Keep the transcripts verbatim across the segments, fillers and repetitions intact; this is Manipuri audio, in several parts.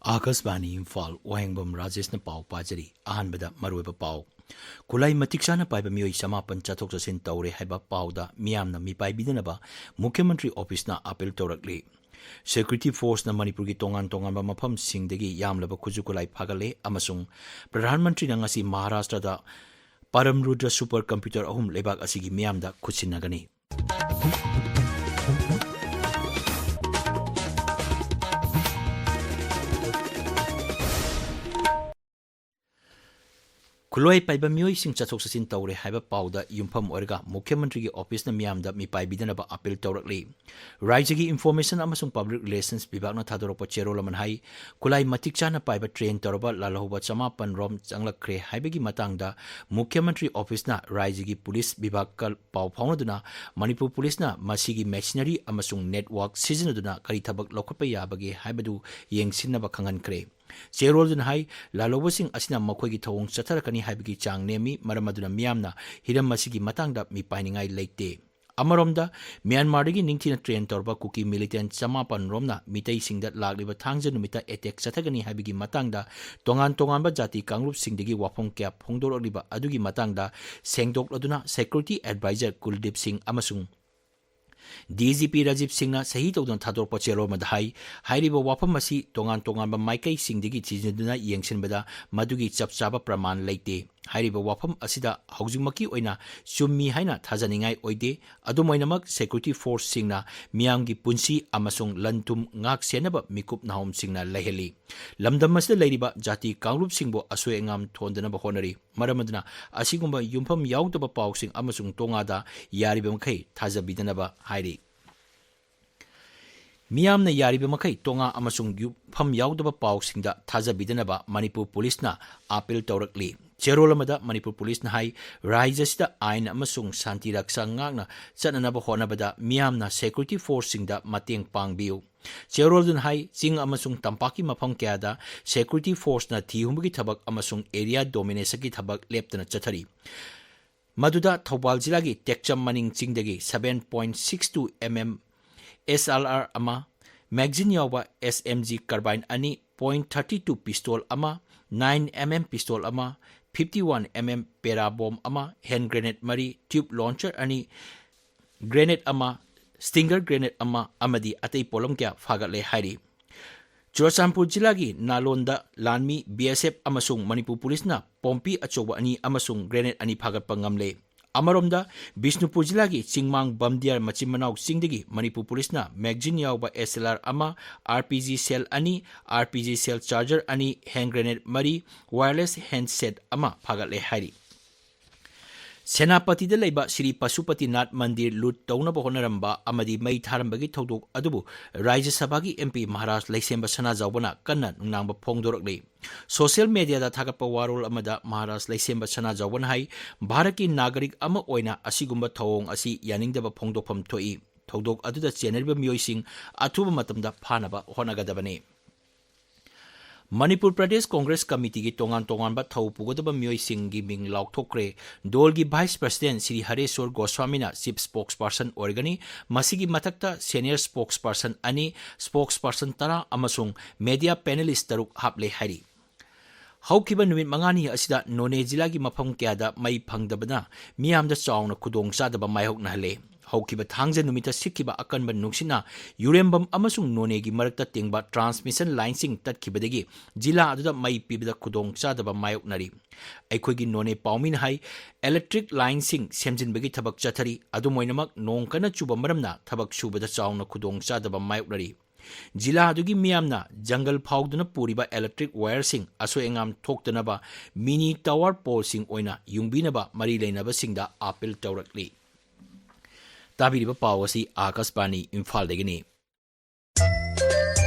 ꯑꯥꯀꯥꯁꯕꯥꯅꯤ ꯏꯝꯐꯥꯜ, ꯋꯥꯍꯦꯡꯕꯝ ꯔꯥꯖꯦꯁꯅ ꯄꯥꯎ ꯄꯥꯖꯔꯤ꯫ ꯑꯍꯥꯟꯕꯗ ꯃꯔꯨꯑꯣꯏꯕ ꯄꯥꯎ꯫ ꯈꯨꯠꯂꯥꯏ ꯃꯇꯤꯛ ꯆꯥꯅ ꯄꯥꯏꯕ ꯃꯤꯑꯣꯏ ꯆꯃꯥꯄꯟ ꯆꯠꯊꯣꯛ ꯆꯠꯁꯤꯟ ꯇꯧꯔꯦ ꯍꯥꯏꯕ ꯄꯥꯎꯗ ꯃꯤꯌꯥꯝꯅ ꯃꯤꯄꯥꯏꯕꯤꯗꯅꯕ ꯃꯨꯈ꯭ꯌ ꯃꯟꯇ꯭ꯔꯤ ꯑꯣꯐꯤꯁꯅ ꯑꯥꯄꯤꯜ ꯇꯧꯔꯛꯂꯤ꯫ ꯁꯦꯀ꯭ꯌꯨꯔꯤꯇꯤ ꯐꯣꯔꯁꯅ ꯃꯅꯤꯄꯨꯔꯒꯤ ꯇꯣꯉꯥꯟ ꯇꯣꯉꯥꯟꯕ ꯃꯐꯝꯁꯤꯡꯗꯒꯤ ꯌꯥꯝꯂꯕ ꯈꯨꯠꯁꯨ ꯈꯨꯠꯂꯥꯏ ꯐꯥꯒꯠꯂꯦ ꯑꯃꯁꯨꯡ ꯄ꯭ꯔꯙꯥꯟ ꯃꯟꯇ꯭ꯔꯤꯅ ꯉꯁꯤ ꯃꯍꯥꯔꯥꯁꯇ꯭ꯔꯗ ꯄꯔꯝ ꯔꯨꯗ꯭ꯔ ꯁꯨꯄꯔ ꯀꯝꯄ꯭ꯌꯨꯇꯔ ꯑꯍꯨꯝ ꯂꯩꯕꯥꯛ ꯑꯁꯤꯒꯤ ꯃꯤꯌꯥꯝꯗ ꯈꯨꯠꯁꯤꯟꯅꯒꯅꯤ꯫ ꯈꯨꯠꯂꯥꯏ ꯄꯥꯏꯕ ꯃꯤꯑꯣꯏꯁꯤꯡ ꯆꯠꯊꯣꯛ ꯆꯠꯁꯤꯟ ꯇꯧꯔꯦ ꯍꯥꯏꯕ ꯄꯥꯎꯗ ꯌꯨꯝꯐꯝ ꯑꯣꯏꯔꯒ ꯃꯨꯈ꯭ꯌ ꯃꯟꯇ꯭ꯔꯤꯒꯤ ꯑꯣꯐꯤꯁꯅ ꯃꯤꯌꯥꯝꯗ ꯃꯤꯄꯥꯏꯕꯤꯗꯅꯕ ꯑꯥꯄꯤꯜ ꯇꯧꯔꯛꯂꯤ꯫ ꯔꯥꯖ꯭ꯌꯒꯤ ꯏꯟꯐꯣꯔꯃꯦꯁꯟ ꯑꯃꯁꯨꯡ ꯄꯕ꯭ꯂꯤꯛ ꯔꯤꯂꯦꯁꯟꯁ ꯕꯤꯚꯥꯒꯅ ꯊꯥꯗꯣꯔꯛꯄ ꯆꯦꯔꯣꯜ ꯑꯃꯅ ꯍꯥꯏ, ꯈꯨꯠꯂꯥꯏ ꯃꯇꯤꯛ ꯆꯥꯅ ꯄꯥꯏꯕ ꯇ꯭ꯔꯦꯟ ꯇꯧꯔꯕ ꯂꯥꯜꯍꯧꯕ ꯆꯃꯥꯄꯟ ꯔꯣꯝ ꯆꯪꯂꯛꯈ꯭ꯔꯦ ꯍꯥꯏꯕꯒꯤ ꯃꯇꯥꯡꯗ ꯃꯨꯈ꯭ꯌ ꯃꯟꯇ꯭ꯔꯤ ꯑꯣꯐꯤꯁꯅ ꯔꯥꯖ꯭ꯌꯒꯤ ꯄꯨꯂꯤꯁ ꯕꯤꯚꯥꯒꯀ ꯄꯥꯎ ꯐꯥꯎꯅꯗꯨꯅ ꯃꯅꯤꯄꯨꯔ ꯄꯨꯂꯤꯁꯅ ꯃꯁꯤꯒꯤ ꯃꯦꯁꯤꯅꯔꯤ ꯑꯃꯁꯨꯡ ꯅꯦꯠꯋꯥꯔꯛ ꯁꯤꯖꯤꯟꯅꯗꯨꯅ ꯀꯔꯤ ꯊꯕꯛ ꯂꯧꯈꯠꯄ ꯌꯥꯕꯒꯦ ꯍꯥꯏꯕꯗꯨ ꯌꯦꯡꯁꯤꯟꯅꯕ ꯈꯪꯍꯟꯈ꯭ꯔꯦ꯫ ꯆꯦꯔꯣꯜꯗꯨꯅ ꯍꯥꯏ, ꯂꯥꯜꯍꯧꯕꯁꯤꯡ ꯑꯁꯤꯅ ꯃꯈꯣꯏꯒꯤ ꯊꯧꯑꯣꯡ ꯆꯠꯊꯔꯛꯀꯅꯤ ꯍꯥꯏꯕꯒꯤ ꯆꯥꯡ ꯅꯦꯝꯃꯤ, ꯃꯔꯝ ꯑꯗꯨꯅ ꯃꯤꯌꯥꯝꯅ ꯍꯤꯔꯝ ꯑꯁꯤꯒꯤ ꯃꯇꯥꯡꯗ ꯃꯤꯄꯥꯏꯅꯤꯡꯉꯥꯏ ꯂꯩꯇꯦ꯫ ꯑꯃꯔꯣꯝꯗ, ꯃ꯭ꯌꯥꯟꯃꯥꯔꯗꯒꯤ ꯅꯤꯡꯊꯤꯅ ꯇ꯭ꯔꯦꯟ ꯇꯧꯔꯕ ꯀꯨꯀꯤ ꯃꯤꯂꯤꯇꯦꯟ ꯆꯃꯥꯄꯟ ꯔꯣꯝꯅ ꯃꯤꯇꯩꯁꯤꯡꯗ ꯂꯥꯛꯂꯤꯕ ꯊꯥꯡꯖ ꯅꯨꯃꯤꯠꯇ ꯑꯦꯇꯦꯛ ꯆꯠꯊꯒꯅꯤ ꯍꯥꯏꯕꯒꯤ ꯃꯇꯥꯡꯗ ꯇꯣꯉꯥꯟ ꯇꯣꯉꯥꯟꯕ ꯖꯥꯇꯤ ꯀꯥꯡꯂꯨꯞꯁꯤꯡꯗꯒꯤ ꯋꯥꯐꯝ ꯀꯌꯥ ꯐꯣꯡꯗꯣꯔꯛꯂꯤꯕ ꯑꯗꯨꯒꯤ ꯃꯇꯥꯡꯗ ꯁꯦꯡꯗꯣꯛꯂꯗꯨꯅ ꯁꯦꯀ꯭ꯌꯨꯔꯤꯇꯤ ꯑꯦꯗꯚꯥꯏꯖꯔ ꯀꯨꯜꯗꯤꯞ ꯁꯤꯡ ꯑꯃꯁꯨꯡ ꯗꯤ ꯖꯤ ꯄꯤ ꯔꯥꯖꯤꯕ ꯁꯤꯡꯅ ꯁꯍꯤ ꯇꯧꯗꯨꯅ ꯊꯥꯗꯣꯔꯛꯄ ꯆꯦꯔꯣꯜ ꯑꯃꯗ ꯍꯥꯏ, ꯍꯥꯏꯔꯤꯕ ꯋꯥꯐꯝ ꯑꯁꯤ ꯇꯣꯉꯥꯟ ꯇꯣꯉꯥꯟꯕ ꯃꯥꯏꯀꯩꯁꯤꯡꯗꯒꯤ ꯊꯤꯖꯤꯟꯗꯨꯅ ꯌꯦꯡꯁꯤꯟꯕꯗ ꯃꯗꯨꯒꯤ ꯆꯞ ꯆꯥꯕ ꯄ꯭ꯔꯃꯥꯟ ꯂꯩꯇꯦ꯫ ꯍꯥꯏꯔꯤꯕ ꯋꯥꯐꯝ ꯑꯁꯤꯗ ꯍꯧꯖꯤꯛꯃꯛꯀꯤ ꯑꯣꯏꯅ ꯆꯨꯝꯃꯤ ꯍꯥꯏꯅ ꯊꯥꯖꯅꯤꯡꯉꯥꯏ ꯑꯣꯏꯗꯦ꯫ ꯑꯗꯨꯝ ꯑꯣꯏꯅꯃꯛ, ꯁꯦꯀ꯭ꯌꯨꯔꯤꯇꯤ ꯐꯣꯔꯁꯁꯤꯡꯅ ꯃꯤꯌꯥꯝꯒꯤ ꯄꯨꯟꯁꯤ ꯑꯃꯁꯨꯡ ꯂꯟ ꯊꯨꯝ ꯉꯥꯛ ꯁꯦꯟꯅꯕ ꯃꯤꯀꯨꯞ ꯅꯍꯥꯔꯣꯝꯁꯤꯡꯅ ꯂꯩꯍꯜꯂꯤ꯫ ꯂꯝꯗꯝ ꯑꯁꯤꯗ ꯂꯩꯔꯤꯕ ꯖꯥꯇꯤ ꯀꯥꯡꯂꯨꯞꯁꯤꯡꯕꯨ ꯑꯁꯣꯏ ꯑꯉꯥꯝ ꯊꯣꯟꯗꯅꯕ ꯍꯣꯠꯅꯔꯤ꯫ ꯃꯔꯝ ꯑꯗꯨꯅ ꯑꯁꯤꯒꯨꯝꯕ ꯌꯨꯝꯐꯝ ꯌꯥꯎꯗꯕ ꯄꯥꯎꯁꯤꯡ ꯑꯃꯁꯨꯡ ꯇꯣꯉꯥꯗ ꯌꯥꯔꯤꯕ ꯃꯈꯩ ꯊꯥꯖꯕꯤꯗꯅꯕ ꯍꯥꯏꯔꯤ꯫ ꯃꯤꯌꯥꯝꯅ ꯌꯥꯔꯤꯕ ꯃꯈꯩ ꯇꯣꯉꯥ ꯑꯃꯁꯨꯡ ꯌꯨꯝꯐꯝ ꯌꯥꯎꯗꯕ ꯄꯥꯎꯁꯤꯡꯗ ꯊꯥꯖꯕꯤꯗꯅꯕ ꯃꯅꯤꯄꯨꯔ ꯄꯨꯂꯤꯁꯅ ꯑꯥꯄꯤꯜ ꯇꯧꯔꯛꯂꯤ꯫ ꯆꯦꯔꯣꯜ ꯑꯃꯗ ꯃꯅꯤꯄꯨꯔ ꯄꯨꯂꯤꯁꯅ ꯍꯥꯏ, ꯔꯥꯖ꯭ꯌ ꯑꯁꯤꯗ ꯑꯥꯏꯟ ꯑꯃꯁꯨꯡ ꯁꯥꯟꯇꯤ ꯔꯛꯁꯥ ꯉꯥꯛꯅ ꯆꯠꯅꯅꯕ ꯍꯣꯠꯅꯕꯗ ꯃꯤꯌꯥꯝꯅ ꯁꯦꯀ꯭ꯌꯨꯔꯤꯇꯤ ꯐꯣꯔꯁꯁꯤꯡꯗ ꯃꯇꯦꯡ ꯄꯥꯡꯕꯤꯌꯨ꯫ ꯆꯦꯔꯣꯜꯗꯨꯅ ꯍꯥꯏ, ꯆꯤꯡ ꯑꯃꯁꯨꯡ ꯇꯝꯄꯥꯛꯀꯤ ꯃꯐꯝ ꯀꯌꯥꯗ ꯁꯦꯀ꯭ꯌꯨꯔꯤꯇꯤ ꯐꯣꯔꯁꯅ ꯊꯤ ꯍꯨꯝꯕꯒꯤ ꯊꯕꯛ ꯑꯃꯁꯨꯡ ꯑꯦꯔꯤꯌꯥ ꯗꯣꯃꯤꯅꯦꯁꯟꯒꯤ ꯊꯕꯛ ꯂꯦꯞꯇꯅ ꯆꯠꯊꯔꯤ꯫ ꯃꯗꯨꯗ ꯊꯧꯕꯥꯜ ꯖꯤꯂꯥꯒꯤ ꯇꯦꯛꯆꯝ ꯃꯅꯤꯡ ꯆꯤꯡꯗꯒꯤ seven point six two M M S R R ꯑꯃ, ꯃꯦꯒꯥꯖꯤꯟ ꯌꯥꯎꯕ S M G carbine ꯑꯅꯤ, point thirty two pistol ꯑꯃ, nine M M pistol ꯑꯃ, fifty one M M para bomb ꯑꯃ, hand grenade ꯃꯔꯤ, tube launcher ꯑꯅꯤ, grenade ꯑꯃ, stinger grenade ꯑꯃ ꯑꯃꯗꯤ ꯑꯇꯩ ꯄꯣꯠꯂꯝ ꯀꯌꯥ ꯐꯥꯒꯠꯂꯦ ꯍꯥꯏꯔꯤ꯫ ꯆꯨꯔꯆꯥꯟꯄꯨꯔ ꯖꯤꯂꯥꯒꯤ ꯅꯥꯂꯣꯟꯗ ꯂꯥꯟꯃꯤ B S F ꯑꯃꯁꯨꯡ ꯃꯅꯤꯄꯨꯔ ꯄꯨꯂꯤꯁꯅ ꯄꯣꯝꯄꯤ ꯑꯆꯧꯕ ꯑꯅꯤ ꯑꯃꯁꯨꯡ grenade ꯑꯅꯤ ꯐꯥꯒꯠꯄ ꯉꯝꯂꯦ꯫ ꯑꯃꯔꯣꯝꯗ, ꯕꯤꯁꯅꯨꯄꯨꯔ ꯖꯤꯂꯥꯒꯤ ꯆꯤꯡꯃꯥꯡ ꯕꯝꯗꯤꯌꯥꯔ ꯃꯆꯤꯟ ꯃꯅꯥꯎ ꯆꯤꯡꯗꯒꯤ ꯃꯅꯤꯄꯨꯔ ꯄꯨꯂꯤꯁꯅ magazine ꯌꯥꯎꯕ S L R ꯑꯃ, R P G shell ꯑꯅꯤ, R P G shell charger ꯑꯅꯤ, hand grenade ꯃꯔꯤ, wireless handset ꯑꯃ ꯐꯥꯒꯠꯂꯦ ꯍꯥꯏꯔꯤ꯫ ꯁꯦꯅꯥꯄꯇꯤꯗ ꯂꯩꯕ ꯁ꯭ꯔꯤ ꯄꯁꯨꯄꯇꯤꯅꯥꯊ ꯃꯟꯗꯤꯔ ꯂꯨꯠ ꯇꯧꯅꯕ ꯍꯣꯠꯅꯔꯝꯕ ꯑꯃꯗꯤ ꯃꯩ ꯊꯥꯔꯝꯕꯒꯤ ꯊꯧꯗꯣꯛ ꯑꯗꯨꯕꯨ ꯔꯥꯖ꯭ꯌ ꯁꯚꯥꯒꯤ M P ꯃꯍꯥꯔꯥꯖ ꯂꯩꯁꯦꯝꯕ ꯁꯅꯥꯖꯥꯎꯕꯅ ꯀꯟꯅ ꯅꯨꯡꯅꯥꯡꯕ ꯐꯣꯡꯗꯣꯔꯛꯂꯤ꯫ Social media ꯗ ꯊꯥꯒꯠꯄ ꯋꯥꯔꯣꯜ ꯑꯃꯗ ꯃꯍꯥꯔꯥꯖ ꯂꯩꯁꯦꯝꯕ ꯁꯅꯥꯖꯥꯎꯕꯅ ꯍꯥꯏ, ꯚꯥꯔꯠꯀꯤ ꯅꯥꯒꯔꯤꯛ ꯑꯃ ꯑꯣꯏꯅ ꯑꯁꯤꯒꯨꯝꯕ ꯊꯧꯑꯣꯡ ꯑꯁꯤ ꯌꯥꯅꯤꯡꯗꯕ ꯐꯣꯡꯗꯣꯛꯐꯝ ꯊꯣꯛꯏ꯫ ꯊꯧꯗꯣꯛ ꯑꯗꯨꯗ ꯆꯦꯟꯅꯔꯤꯕ ꯃꯤꯑꯣꯏꯁꯤꯡ ꯑꯊꯨꯕ ꯃꯇꯝꯗ ꯐꯥꯅꯕ ꯍꯣꯠꯅꯒꯗꯕꯅꯤ꯫ ꯃꯅꯤꯄꯨꯔ ꯄ꯭ꯔꯗꯦꯁ ꯀꯣꯡꯒ꯭ꯔꯦꯁ ꯀꯃꯤꯇꯤꯒꯤ ꯇꯣꯉꯥꯟ ꯇꯣꯉꯥꯟꯕ ꯊꯧ ꯄꯨꯒꯗꯕ ꯃꯤꯑꯣꯏꯁꯤꯡꯒꯤ ꯃꯤꯡ ꯂꯥꯎꯊꯣꯛꯈ꯭ꯔꯦ꯫ ꯗꯣꯜꯒꯤ vice president Shri ꯍꯔꯦꯁ꯭ꯋꯔ ꯒꯣꯁ꯭ꯋꯥꯃꯤꯅ chief spokesperson ꯑꯣꯏꯔꯒꯅꯤ꯫ ꯃꯁꯤꯒꯤ ꯃꯊꯛꯇ senior spokesperson ꯑꯅꯤ, spokesperson ꯇꯔꯥ ꯑꯃꯁꯨꯡ media panelist ꯇꯔꯨꯛ ꯍꯥꯞꯂꯦ ꯍꯥꯏꯔꯤ꯫ ꯍꯧꯈꯤꯕ ꯅꯨꯃꯤꯠ ꯃꯉꯥꯅꯤ ꯑꯁꯤꯗ ꯅꯣꯅꯦ ꯖꯤꯂꯥꯒꯤ ꯃꯐꯝ ꯀꯌꯥꯗ ꯃꯩ ꯐꯪꯗꯕꯅ ꯃꯤꯌꯥꯝꯗ ꯆꯥꯎꯅ ꯈꯨꯗꯣꯡꯆꯥꯗꯕ ꯃꯥꯌꯣꯛꯅꯍꯜꯂꯦ꯫ ꯍꯧꯈꯤꯕ ꯊꯥꯡꯖ ꯅꯨꯃꯤꯠꯇ ꯁꯤꯠꯈꯤꯕ ꯑꯀꯟꯕ ꯅꯨꯡꯁꯤꯠꯅ ꯌꯨꯔꯦꯝꯕꯝ ꯑꯃꯁꯨꯡ ꯅꯣꯅꯦꯒꯤ ꯃꯔꯛꯇ ꯇꯤꯡꯕ transmission lineꯁꯤꯡ ꯇꯠꯈꯤꯕꯗꯒꯤ ꯖꯤꯂꯥ ꯑꯗꯨꯗ ꯃꯩ ꯄꯤꯕꯗ ꯈꯨꯗꯣꯡꯆꯥꯗꯕ ꯃꯥꯌꯣꯛꯅꯔꯤ꯫ ꯑꯩꯈꯣꯏꯒꯤ ꯅꯣꯅꯦ ꯄꯥꯎꯃꯤꯅ ꯍꯥꯏ, electric lineꯁꯤꯡ ꯁꯦꯝꯖꯤꯟꯕꯒꯤ ꯊꯕꯛ ꯆꯠꯊꯔꯤ꯫ ꯑꯗꯨꯝ ꯑꯣꯏꯅꯃꯛ, ꯅꯣꯡ ꯀꯟꯅ ꯆꯨꯕ ꯃꯔꯝꯅ ꯊꯕꯛ ꯁꯨꯕꯗ ꯆꯥꯎꯅ ꯈꯨꯗꯣꯡꯆꯥꯗꯕ ꯃꯥꯌꯣꯛꯅꯔꯤ꯫ ꯖꯤꯂꯥ ꯑꯗꯨꯒꯤ ꯃꯤꯌꯥꯝꯅ ꯖꯪꯒꯜ ꯐꯥꯎꯗꯨꯅ ꯄꯨꯔꯤꯕ electric wireꯁꯤꯡ ꯑꯁꯣꯏ ꯑꯉꯥꯝ ꯊꯣꯛꯇꯅꯕ mini tower poleꯁꯤꯡ ꯑꯣꯏꯅ ꯌꯨꯡꯕꯤꯅꯕ ꯃꯔꯤ ꯂꯩꯅꯕꯁꯤꯡꯗ appeal ꯇꯧꯔꯛꯂꯤ꯫ ꯇꯥꯕꯤꯔꯤꯕ ꯄꯥꯎ ꯑꯁꯤ ꯑꯥꯀꯥꯁꯕꯥꯅꯤ ꯏꯝꯐꯥꯜꯗꯒꯤꯅꯤ꯫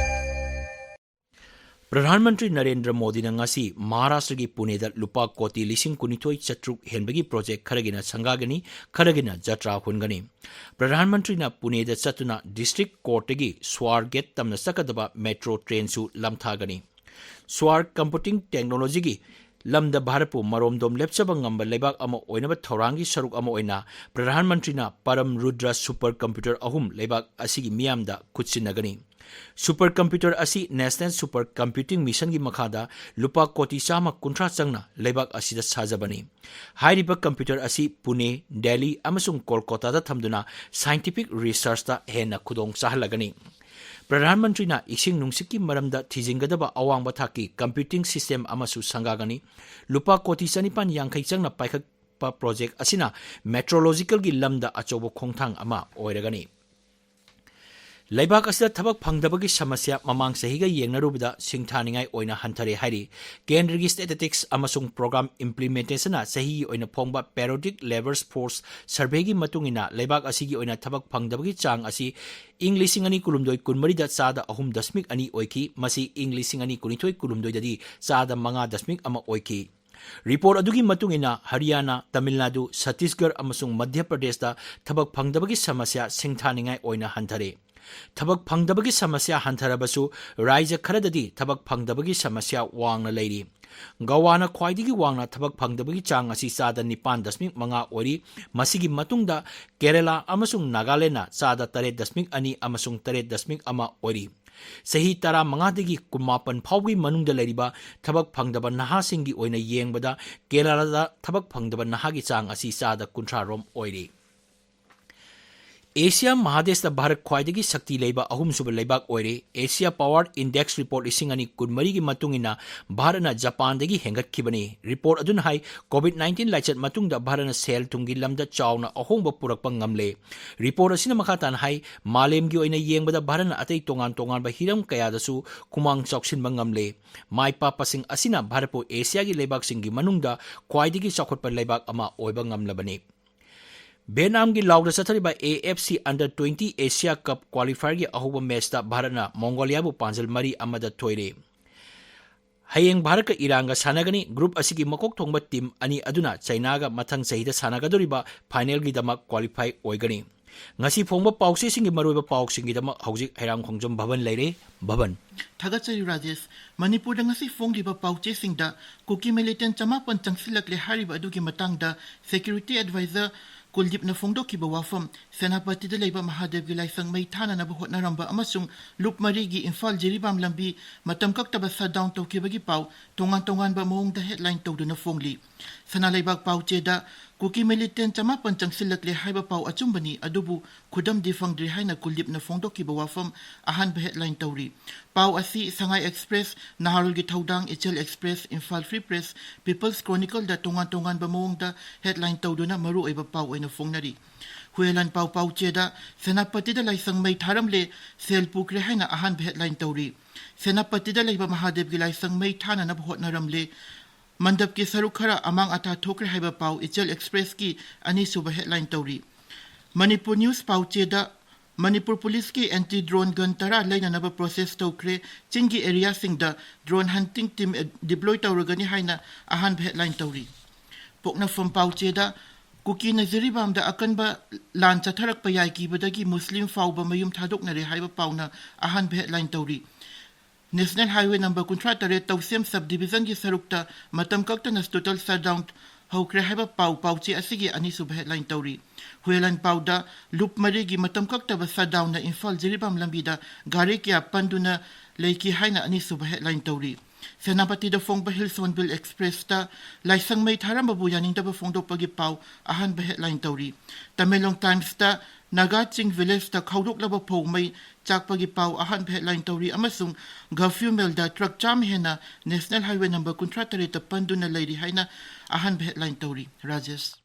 ꯄ꯭ꯔꯙꯥꯟ ꯃꯟꯇ꯭ꯔꯤ ꯅꯔꯦꯟꯗ꯭ꯔ ꯃꯣꯗꯤꯅ ꯉꯁꯤ ꯃꯍꯥꯔꯥꯁꯇ꯭ꯔꯒꯤ ꯄꯨꯅꯦꯗ ꯂꯨꯄꯥ ꯀꯣꯇꯤ ꯂꯤꯁꯤꯡ ꯀꯨꯟꯅꯤꯊꯣꯏ ꯆꯥꯇ꯭ꯔꯨꯛ ꯍꯦꯟꯕꯒꯤ project ꯈꯔꯒꯤꯅ ꯁꯪꯒꯥꯒꯅꯤ, ꯈꯔꯒꯤꯅ ꯖꯇ꯭ꯔꯥ ꯍꯨꯟꯒꯅꯤ꯫ ꯄ꯭ꯔꯙꯥꯟ ꯃꯟꯇ꯭ꯔꯤꯅ ꯄꯨꯅꯦꯗ ꯆꯠꯇꯨꯅ district courtꯇꯒꯤ ꯁ꯭ꯋꯥꯔ ꯒꯦꯠ ꯇꯝꯅ ꯆꯠꯀꯗꯕ metro trainꯁꯨ ꯂꯝꯊꯥꯒꯅꯤ꯫ ꯁ꯭ꯋꯥꯔ computing technologyꯒꯤ ꯂꯝꯗ ꯚꯥꯔꯠꯄꯨ ꯃꯔꯣꯝꯗꯣꯝ ꯂꯦꯞꯆꯕ ꯉꯝꯕ ꯂꯩꯕꯥꯛ ꯑꯃ ꯑꯣꯏꯅꯕ ꯊꯧꯔꯥꯡꯒꯤ ꯁꯔꯨꯛ ꯑꯃ ꯑꯣꯏꯅ ꯄ꯭ꯔꯙꯥꯟ ꯃꯟꯇ꯭ꯔꯤꯅ ꯄꯔꯝ ꯔꯨꯗ꯭ꯔ ꯁꯨꯄꯔ ꯀꯝꯄ꯭ꯌꯨꯇꯔ ꯑꯍꯨꯝ ꯂꯩꯕꯥꯛ ꯑꯁꯤꯒꯤ ꯃꯤꯌꯥꯝꯗ ꯈꯨꯠꯁꯤꯟꯅꯒꯅꯤ꯫ ꯁꯨꯄꯔ ꯀꯝꯄ꯭ꯌꯨꯇꯔ ꯑꯁꯤ ꯅꯦꯁꯅꯦꯜ ꯁꯨꯄꯔ ꯀꯝꯄ꯭ꯌꯨꯇꯤꯡ ꯃꯤꯁꯟꯒꯤ ꯃꯈꯥꯗ ꯂꯨꯄꯥ ꯀꯣꯇꯤ ꯆꯥꯝꯃ ꯀꯨꯟꯊ꯭ꯔꯥ ꯆꯪꯅ ꯂꯩꯕꯥꯛ ꯑꯁꯤꯗ ꯁꯥꯖꯕꯅꯤ꯫ ꯍꯥꯏꯔꯤꯕ ꯀꯝꯄ꯭ꯌꯨꯇꯔ ꯑꯁꯤ ꯄꯨꯅꯦ, ꯗꯦꯜꯂꯤ ꯑꯃꯁꯨꯡ ꯀꯣꯜꯀꯇꯥꯗ ꯊꯝꯗꯨꯅ ꯁꯥꯏꯟꯇꯤꯐꯤꯛ ꯔꯤꯁꯔꯆꯇ ꯍꯦꯟꯅ ꯈꯨꯗꯣꯡ ꯆꯥꯍꯜꯂꯒꯅꯤ꯫ ꯄ꯭ꯔꯙꯥꯟ ꯃꯟꯇ꯭ꯔꯤꯅ ꯏꯁꯤꯡ ꯅꯨꯡꯁꯤꯠꯀꯤ ꯃꯔꯝꯗ ꯊꯤꯖꯤꯟꯒꯗꯕ ꯑꯋꯥꯡꯕ ꯊꯥꯛꯀꯤ ꯀꯝꯄ꯭ꯌꯨꯇꯤꯡ ꯁꯤꯁꯇꯦꯝ ꯑꯃꯁꯨ ꯁꯪꯒꯥꯒꯅꯤ꯫ ꯂꯨꯄꯥ ꯀꯣꯇꯤ ꯆꯅꯤꯄꯥꯟ ꯌꯥꯡꯈꯩ ꯆꯪꯅ ꯄꯥꯏꯈꯠꯄ ꯄ꯭ꯔꯣꯖꯦꯛ ꯑꯁꯤꯅ ꯃꯦꯇ꯭ꯔꯣꯂꯣꯖꯤꯀꯦꯜꯒꯤ ꯂꯝꯗ ꯑꯆꯧꯕ ꯈꯣꯡꯊꯥꯡ ꯑꯃ ꯑꯣꯏꯔꯒꯅꯤ꯫ ꯂꯩꯕꯥꯛ ꯑꯁꯤꯗ ꯊꯕꯛ ꯐꯪꯗꯕꯒꯤ ꯁꯃꯁ꯭ꯌꯥ ꯃꯃꯥꯡ ꯆꯍꯤꯒ ꯌꯦꯡꯅꯔꯨꯕꯗ ꯁꯤꯡꯊꯥꯅꯤꯡꯉꯥꯏ ꯑꯣꯏꯅ ꯍꯟꯊꯔꯦ ꯍꯥꯏꯔꯤ꯫ ꯀꯦꯟꯗ꯭ꯔꯒꯤ ꯁ꯭ꯇꯦꯇꯤꯁꯇꯤꯛꯁ ꯑꯃꯁꯨꯡ ꯄ꯭ꯔꯣꯒ꯭ꯔꯥꯝ ꯏꯝꯄ꯭ꯂꯤꯃꯦꯟꯇꯦꯁꯟꯅ ꯆꯍꯤꯒꯤ ꯑꯣꯏꯅ ꯐꯣꯡꯕ ꯄꯦꯔꯤꯌꯣꯗꯤꯛ ꯂꯦꯕꯔ ꯐꯣꯔꯁ ꯁꯔꯚꯦꯒꯤ ꯃꯇꯨꯡ ꯏꯟꯅ ꯂꯩꯕꯥꯛ ꯑꯁꯤꯒꯤ ꯑꯣꯏꯅ ꯊꯕꯛ ꯐꯪꯗꯕꯒꯤ ꯆꯥꯡ ꯑꯁꯤ ꯏꯪ ꯂꯤꯁꯤꯡ ꯑꯅꯤ ꯀꯨꯟꯍꯨꯝꯗꯣꯏ ꯀꯨꯟꯃꯔꯤꯗ ꯆꯥꯗ ꯑꯍꯨꯝ ꯗꯁꯃꯤꯛ ꯑꯅꯤ ꯑꯣꯏꯈꯤ꯫ ꯃꯁꯤ ꯏꯪ ꯂꯤꯁꯤꯡ ꯑꯅꯤ ꯀꯨꯟꯅꯤꯊꯣꯏ ꯀꯨꯟꯍꯨꯝꯗꯣꯏꯗꯗꯤ ꯆꯥꯗ ꯃꯉꯥ ꯗꯁꯃꯤꯛ ꯑꯃ ꯑꯣꯏꯈꯤ꯫ ꯔꯤꯄꯣꯔꯠ ꯑꯗꯨꯒꯤ ꯃꯇꯨꯡ ꯏꯟꯅ ꯍꯔꯤꯌꯥꯅꯥ, ꯇꯥꯃꯤꯜ ꯅꯥꯗꯨ, ꯁꯠꯇꯤꯁꯒꯔ ꯑꯃꯁꯨꯡ ꯃꯙ꯭ꯌ ꯄ꯭ꯔꯗꯦꯁꯇ ꯊꯕꯛ ꯐꯪꯗꯕꯒꯤ ꯁꯃꯁ꯭ꯌꯥ ꯁꯤꯡꯊꯥꯅꯤꯡꯉꯥꯏ ꯑꯣꯏꯅ ꯍꯟꯊꯔꯦ꯫ ꯊꯕꯛ ꯐꯪꯗꯕꯒꯤ ꯁꯃꯁ꯭ꯌꯥ ꯍꯟꯊꯔꯕꯁꯨ ꯔꯥꯖ꯭ꯌ ꯈꯔꯗꯗꯤ ꯊꯕꯛ ꯐꯪꯗꯕꯒꯤ ꯁꯃꯁ꯭ꯌꯥ ꯋꯥꯡꯅ ꯂꯩꯔꯤ꯫ ꯒꯋꯥꯅ ꯈ꯭ꯋꯥꯏꯗꯒꯤ ꯋꯥꯡꯅ ꯊꯕꯛ ꯐꯪꯗꯕꯒꯤ ꯆꯥꯡ ꯑꯁꯤ ꯆꯥꯗ ꯅꯤꯄꯥꯟ ꯗꯁꯃꯤꯛ ꯃꯉꯥ ꯑꯣꯏꯔꯤ꯫ ꯃꯁꯤꯒꯤ ꯃꯇꯨꯡꯗ ꯀꯦꯔꯂꯥ ꯑꯃꯁꯨꯡ ꯅꯥꯒꯥꯂꯦꯟꯗꯅ ꯆꯥꯗ ꯇꯔꯦꯠ ꯗꯁꯃꯤꯛ ꯑꯅꯤ ꯑꯃꯁꯨꯡ ꯇꯔꯦꯠ ꯗꯁꯃꯤꯛ ꯑꯃ ꯑꯣꯏꯔꯤ꯫ ꯆꯍꯤ ꯇꯔꯥꯃꯉꯥꯗꯒꯤ ꯀꯨꯟꯃꯥꯄꯟ ꯐꯥꯎꯕꯒꯤ ꯃꯅꯨꯡꯗ ꯂꯩꯔꯤꯕ ꯊꯕꯛ ꯐꯪꯗꯕ ꯅꯍꯥꯁꯤꯡꯒꯤ ꯑꯣꯏꯅ ꯌꯦꯡꯕꯗ ꯀꯦꯔꯂꯥꯗ ꯊꯕꯛ ꯐꯪꯗꯕ ꯅꯍꯥꯒꯤ ꯆꯥꯡ ꯑꯁꯤ ꯆꯥꯗ ꯀꯨꯟꯊ꯭ꯔꯥ ꯔꯣꯝ ꯑꯣꯏꯔꯤ꯫ ꯑꯦꯁꯤꯌꯥ ꯃꯍꯥꯗꯦꯁꯇ ꯚꯥꯔꯠ ꯈ꯭ꯋꯥꯏꯗꯒꯤ ꯁꯛꯇꯤ ꯂꯩꯕ ꯑꯍꯨꯝꯁꯨꯕ ꯂꯩꯕꯥꯛ ꯑꯣꯏꯔꯦ꯫ ꯑꯦꯁꯤꯌꯥ ꯄꯥꯋꯔ ꯏꯟꯗꯦꯛꯁ ꯔꯤꯄꯣꯔꯠ ꯂꯤꯁꯤꯡ ꯑꯅꯤ ꯀꯨꯟꯃꯔꯤꯒꯤ ꯃꯇꯨꯡ ꯏꯟꯅ ꯚꯥꯔꯠꯅ ꯖꯄꯥꯟꯗꯒꯤ ꯍꯦꯟꯒꯠꯈꯤꯕꯅꯤ꯫ ꯔꯤꯄꯣꯔꯠ ꯑꯗꯨꯅ ꯍꯥꯏ, ꯀꯣꯚꯤꯗ ꯅꯥꯏꯟꯇꯤꯟ ꯂꯥꯏꯆꯠ ꯃꯇꯨꯡꯗ ꯚꯥꯔꯠꯅ ꯁꯦꯜ ꯊꯨꯝꯒꯤ ꯂꯝꯗ ꯆꯥꯎꯅ ꯑꯍꯣꯡꯕ ꯄꯨꯔꯛꯄ ꯉꯝꯂꯦ꯫ ꯔꯤꯄꯣꯔꯠ ꯑꯁꯤꯅ ꯃꯈꯥ ꯇꯥꯅ ꯍꯥꯏ, ꯃꯥꯂꯦꯝꯒꯤ ꯑꯣꯏꯅ ꯌꯦꯡꯕꯗ ꯚꯥꯔꯠꯅ ꯑꯇꯩ ꯇꯣꯉꯥꯟ ꯇꯣꯉꯥꯟꯕ ꯍꯤꯔꯝ ꯀꯌꯥꯗꯁꯨ ꯈꯨꯃꯥꯡ ꯆꯥꯎꯁꯤꯟꯕ ꯉꯝꯂꯦ꯫ ꯃꯥꯏ ꯄꯥꯛꯄꯁꯤꯡ ꯑꯁꯤꯅ ꯚꯥꯔꯠꯄꯨ ꯑꯦꯁꯤꯌꯥꯒꯤ ꯂꯩꯕꯥꯛꯁꯤꯡꯒꯤ ꯃꯅꯨꯡꯗ ꯈ꯭ꯋꯥꯏꯗꯒꯤ ꯆꯥꯎꯈꯠꯄ ꯂꯩꯕꯥꯛ ꯑꯃ ꯑꯣꯏꯕ ꯉꯝꯂꯕꯅꯤ꯫ ꯚꯤꯌꯦꯠꯅꯥꯝꯒꯤ ꯂꯥꯎꯗ ꯆꯠꯊꯔꯤꯕ A F C Under Twenty Asia Cup qualifierꯒꯤ ꯑꯍꯧꯕ ꯃꯦꯆꯇ ꯚꯥꯔꯠꯅ ꯃꯣꯡꯒꯣꯂꯤꯌꯥꯕꯨ ꯄꯥꯟꯖꯜ ꯃꯔꯤ ꯑꯃꯗ ꯊꯣꯏꯔꯦ꯫ ꯍꯌꯦꯡ ꯚꯥꯔꯠꯀ ꯏꯔꯥꯟꯒ ꯁꯥꯟꯅꯒꯅꯤ꯫ ꯒ꯭ꯔꯨꯞ ꯑꯁꯤꯒꯤ ꯃꯀꯣꯛ ꯊꯣꯡꯕ ꯇꯤꯝ ꯑꯅꯤ ꯑꯗꯨꯅ ꯆꯥꯏꯅꯥꯒ ꯃꯊꯪ ꯆꯍꯤꯗ ꯁꯥꯟꯅꯒꯗꯧꯔꯤꯕ ꯐꯥꯏꯅꯦꯜꯒꯤꯗꯃꯛ ꯀ꯭ꯋꯥꯂꯤꯐꯥꯏ ꯑꯣꯏꯒꯅꯤ꯫ ꯉꯁꯤ ꯐꯣꯡꯕ ꯄꯥꯎꯆꯦꯁꯤꯡꯒꯤ ꯃꯔꯨꯑꯣꯏꯕ ꯄꯥꯎꯁꯤꯡꯒꯤꯗꯃꯛ ꯍꯧꯖꯤꯛ ꯍꯩꯔꯥꯡꯈꯣꯡꯖꯝ ꯚꯕꯟ ꯂꯩꯔꯦ꯫ ꯚꯕꯟ꯫ ꯊꯥꯒꯠꯆꯔꯤ ꯔꯥꯖꯦꯁ꯫ ꯃꯅꯤꯄꯨꯔꯗ ꯉꯁꯤ ꯐꯣꯡꯂꯤꯕ ꯄꯥꯎꯆꯦꯁꯤꯡꯗ ꯀꯨꯀꯤ ꯃꯤꯂꯤꯇꯦꯟ ꯆꯃꯥꯄꯟ ꯆꯪꯁꯤꯜꯂꯛꯂꯦ ꯍꯥꯏꯔꯤꯕ ꯑꯗꯨꯒꯤ ꯃꯇꯥꯡꯗ ꯁꯦꯀ꯭ꯌꯨꯔꯤꯇꯤ ꯑꯦꯗꯚꯥꯏꯖꯔ ꯀꯨꯜꯗꯤꯞꯅ ꯐꯣꯡꯗꯣꯛꯈꯤꯕ ꯋꯥꯐꯝ, ꯁꯦꯅꯥꯄꯇꯤꯗ ꯂꯩꯕ ꯃꯍꯥꯗꯦꯕꯒꯤ ꯂꯥꯏꯁꯪ ꯃꯩ ꯊꯥꯅꯅꯕ ꯍꯣꯠꯅꯔꯝꯕ ꯑꯃꯁꯨꯡ ꯂꯨꯞ ꯃꯔꯤꯒꯤ ꯏꯝꯐꯥꯜ ꯖꯤꯔꯤꯕꯥꯝ ꯂꯝꯕꯤ ꯃꯇꯝ ꯀꯛꯇꯕ ꯁꯠ ꯗꯥꯎꯟ ꯇꯧꯈꯤꯕꯒꯤ ꯄꯥꯎ ꯇꯣꯉꯥꯟ ꯇꯣꯉꯥꯟꯕ ꯃꯑꯣꯡꯗ ꯍꯦꯗꯂꯥꯏꯟ ꯇꯧꯗꯨꯅ ꯐꯣꯡꯂꯤ꯫ ꯁꯅꯥ ꯂꯩꯕꯥꯛ ꯄꯥꯎꯆꯦꯗ ꯀꯨꯀꯤ ꯃꯤꯂꯤꯇꯦꯟ ꯆꯃꯥꯄꯟ ꯆꯪꯁꯤꯜꯂꯛꯂꯦ ꯍꯥꯏꯕ ꯄꯥꯎ ꯑꯆꯨꯝꯕꯅꯤ, ꯑꯗꯨꯕꯨ ꯈꯨꯗꯝꯗꯤ ꯐꯪꯗ꯭ꯔꯤ ꯍꯥꯏꯅ ꯀꯨꯜꯗꯤꯞꯅ ꯐꯣꯡꯗꯣꯛꯈꯤꯕ ꯋꯥꯐꯝ ꯑꯍꯥꯟꯕ ꯍꯦꯗꯂꯥꯏꯟ ꯇꯧꯔꯤ꯫ ꯄꯥꯎ ꯑꯁꯤ ꯁꯉꯥꯏ ꯑꯦꯛꯁꯄ꯭ꯔꯦꯁ, ꯅꯍꯥꯔꯣꯜꯒꯤ ꯊꯧꯗꯥꯡ, Ichel express, Imphal free press, people's ꯀ꯭ꯔꯣꯅꯤꯀꯜꯗ ꯇꯣꯉꯥꯟ ꯇꯣꯉꯥꯟꯕ ꯃꯑꯣꯡꯗ ꯍꯦꯗꯂꯥꯏꯟ ꯇꯧꯗꯨꯅ ꯃꯔꯨꯑꯣꯏꯕ ꯄꯥꯎ ꯑꯣꯏꯅ ꯐꯣꯡꯅꯔꯤ꯫ ꯍꯨꯌꯦꯂꯥꯟ ꯄꯥꯎ ꯄꯥꯎꯆꯦꯗ ꯁꯦꯅꯥꯄꯇꯤꯗ ꯂꯥꯏꯁꯪ ꯃꯩ ꯊꯥꯔꯝꯂꯦ, ꯁꯦꯜ ꯄꯨꯈ꯭ꯔꯦ ꯍꯥꯏꯅ ꯑꯍꯥꯟꯕ ꯍꯦꯗꯂꯥꯏꯟ ꯇꯧꯔꯤ꯫ ꯁꯦꯅꯥꯄꯇꯤꯗ ꯂꯩꯕ ꯃꯍꯥꯗꯦꯕꯒꯤ ꯂꯥꯏꯁꯪ ꯃꯩ ꯊꯥꯅꯅꯕ ꯍꯣꯠꯅꯔꯝꯂꯦ, ꯃꯟꯗꯞꯀꯤ ꯁꯔꯨꯛ ꯈꯔ ꯑꯃꯥꯡ ꯑꯇꯥ ꯊꯣꯛꯈ꯭ꯔꯦ ꯍꯥꯏꯕ ꯄꯥꯎ ꯏꯆꯦꯜ ꯑꯦꯛꯁꯄ꯭ꯔꯦꯁꯀꯤ ꯑꯅꯤꯁꯨꯕ ꯍꯦꯗꯂꯥꯏꯟ ꯇꯧꯔꯤ꯫ ꯃꯅꯤꯄꯨꯔ ꯅ꯭ꯌꯨꯁ ꯄꯥꯎꯆꯦꯗ ꯃꯅꯤꯄꯨꯔ ꯄꯨꯂꯤꯁꯀꯤ ꯑꯦꯟꯇꯤ ꯗ꯭ꯔꯣꯟ ꯒꯟ ꯇꯔꯥ ꯂꯩꯅꯅꯕ ꯄ꯭ꯔꯣꯁꯦꯁ ꯇꯧꯈ꯭ꯔꯦ, ꯆꯤꯡꯒꯤ ꯑꯦꯔꯤꯌꯥꯁꯤꯡꯗ ꯗ꯭ꯔꯣꯟ ꯍꯟꯇꯤꯡ ꯇꯤꯝ ꯗꯤꯄ꯭ꯂꯣꯏ ꯇꯧꯔꯒꯅꯤ ꯍꯥꯏꯅ ꯑꯍꯥꯟꯕ ꯍꯦꯗꯂꯥꯏꯟ ꯇꯧꯔꯤ꯫ ꯄꯣꯛꯅꯐꯝ ꯄꯥꯎꯆꯦꯗ ꯀꯨꯀꯤꯅ ꯖꯤꯔꯤꯕꯥꯝꯗ ꯑꯀꯟꯕ ꯂꯥꯟ ꯆꯠꯊꯔꯛꯄ ꯌꯥꯏ ꯀꯤꯕꯗꯒꯤ ꯃꯨꯁꯂꯤꯝ ꯐꯥꯎꯕ ꯃꯌꯨꯝ ꯊꯥꯗꯣꯛꯅꯔꯦ ꯍꯥꯏꯕ ꯄꯥꯎꯅ ꯑꯍꯥꯟꯕ ꯍꯦꯗꯂꯥꯏꯟ ꯇꯧꯔꯤ꯫ ꯅꯦꯁꯅꯦꯜ ꯍꯥꯏꯋꯦ ꯅꯝꯕꯔ ꯀꯨꯟꯊ꯭ꯔꯥ ꯇꯔꯦꯠ ꯇꯧꯁꯦꯝ ꯁꯕ ꯗꯤꯕꯤꯖꯟꯒꯤ ꯁꯔꯨꯛꯇ ꯃꯇꯝ ꯀꯛꯇꯅ ꯇꯣꯇꯦꯜ ꯁꯠꯗꯥꯎꯟ ꯍꯧꯈ꯭ꯔꯦ ꯍꯥꯏꯕ ꯄꯥꯎ ꯄꯥꯎꯆꯦ ꯑꯁꯤꯒꯤ ꯑꯅꯤꯁꯨꯕ ꯍꯦꯗꯂꯥꯏꯟ ꯇꯧꯔꯤ꯫ ꯍꯨꯌꯦꯂꯥꯟ ꯄꯥꯎꯗ ꯂꯨꯞ ꯃꯔꯤꯒꯤ ꯃꯇꯝ ꯀꯛꯇꯕ ꯁꯠꯗꯥꯎꯟꯅ ꯏꯝꯐꯥꯜ ꯖꯤꯔꯤꯕꯥꯝ ꯂꯝꯕꯤꯗ ꯒꯥꯔꯤ ꯀꯌꯥ ꯄꯟꯗꯨꯅ ꯂꯩꯈꯤ ꯍꯥꯏꯅ ꯑꯅꯤꯁꯨꯕ ꯍꯦꯗꯂꯥꯏꯟ ꯇꯧꯔꯤ꯫ ꯁꯦꯅꯥꯄꯇꯤꯗ ꯐꯣꯡꯕ ꯍꯤꯜꯁ ꯍꯣꯔꯟꯕꯤꯜ ꯑꯦꯛꯁꯄ꯭ꯔꯦꯁꯇ ꯂꯥꯏꯁꯪ ꯃꯩ ꯊꯥꯔꯝꯕꯕꯨ ꯌꯥꯅꯤꯡꯗꯕ ꯐꯣꯡꯗꯣꯛꯄꯒꯤ ꯄꯥꯎ ꯑꯍꯥꯟꯕ ꯍꯦꯗꯂꯥꯏꯟ ꯇꯧꯔꯤ꯫ ꯇꯃꯦꯡꯂꯣꯡ ꯇꯥꯏꯝꯁꯇ ꯅꯥꯒꯥ ꯆꯤꯡ ꯚꯤꯂꯦꯖꯇ ꯈꯥꯎꯗꯣꯛꯂꯕ ꯐꯧ ꯃꯩ ꯆꯥꯛꯄꯒꯤ ꯄꯥꯎ ꯑꯍꯥꯟꯕ ꯍꯦꯗꯂꯥꯏꯟ ꯇꯧꯔꯤ ꯑꯃꯁꯨꯡ ꯒꯐ꯭ꯌꯨ ꯃꯦꯜꯗ ꯇ꯭ꯔꯛ ꯆꯥꯝꯃ ꯍꯦꯟꯅ ꯅꯦꯁꯅꯦꯜ ꯍꯥꯏꯋꯦ ꯅꯝꯕꯔ ꯀꯨꯟꯊ꯭ꯔꯥ ꯇꯔꯦꯠꯇ ꯄꯟꯗꯨꯅ ꯂꯩꯔꯤ ꯍꯥꯏꯅ ꯑꯍꯥꯟꯕ ꯍꯦꯗꯂꯥꯏꯟ ꯇꯧꯔꯤ꯫ ꯔꯥꯖꯦꯁ꯫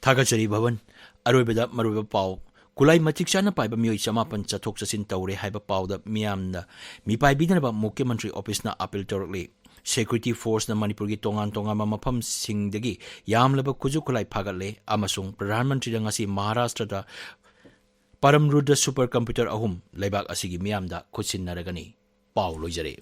ꯊꯥꯒꯠꯆꯔꯤ ꯚꯕꯟ꯫ ꯑꯔꯣꯏꯕꯗ ꯃꯔꯨꯑꯣꯏꯕ ꯄꯥꯎ꯫ ꯈꯨꯠꯂꯥꯏ ꯃꯇꯤꯛ ꯆꯥꯅ ꯄꯥꯏꯕ ꯃꯤꯑꯣꯏ ꯆꯃꯥꯄꯟ ꯆꯠꯊꯣꯛ ꯆꯠꯁꯤꯟ ꯇꯧꯔꯦ ꯍꯥꯏꯕ ꯄꯥꯎꯗ ꯃꯤꯌꯥꯝꯅ ꯃꯤꯄꯥꯏꯕꯤꯗꯅꯕ ꯃꯨꯈ꯭ꯌ ꯃꯟꯇ꯭ꯔꯤ ꯑꯣꯐꯤꯁꯅ ꯑꯄꯤꯜ ꯇꯧꯔꯛꯂꯤ꯫ ꯁꯦꯀ꯭ꯌꯨꯔꯤꯇꯤ ꯐꯣꯔꯁꯅ ꯃꯅꯤꯄꯨꯔꯒꯤ ꯇꯣꯉꯥꯟ ꯇꯣꯉꯥꯟꯕ ꯃꯐꯝꯁꯤꯡꯗꯒꯤ ꯌꯥꯝꯂꯕ ꯈꯨꯠꯁꯨ ꯈꯨꯠꯂꯥꯏ ꯐꯥꯒꯠꯂꯦ ꯑꯃꯁꯨꯡ ꯄ꯭ꯔꯙꯥꯟ ꯃꯟꯇ꯭ꯔꯤꯅ ꯉꯁꯤ ꯃꯍꯥꯔꯥꯁꯇ꯭ꯔꯗ ꯄꯔꯝꯔꯨꯗ꯭ꯔ ꯁꯨꯄꯔ ꯀꯝꯄ꯭ꯌꯨꯇꯔ ꯑꯍꯨꯝ ꯂꯩꯕꯥꯛ ꯑꯁꯤꯒꯤ ꯃꯤꯌꯥꯝꯗ ꯈꯨꯠꯁꯤꯟꯅꯔꯒꯅꯤ꯫ ꯄꯥꯎ ꯂꯣꯏꯖꯔꯦ꯫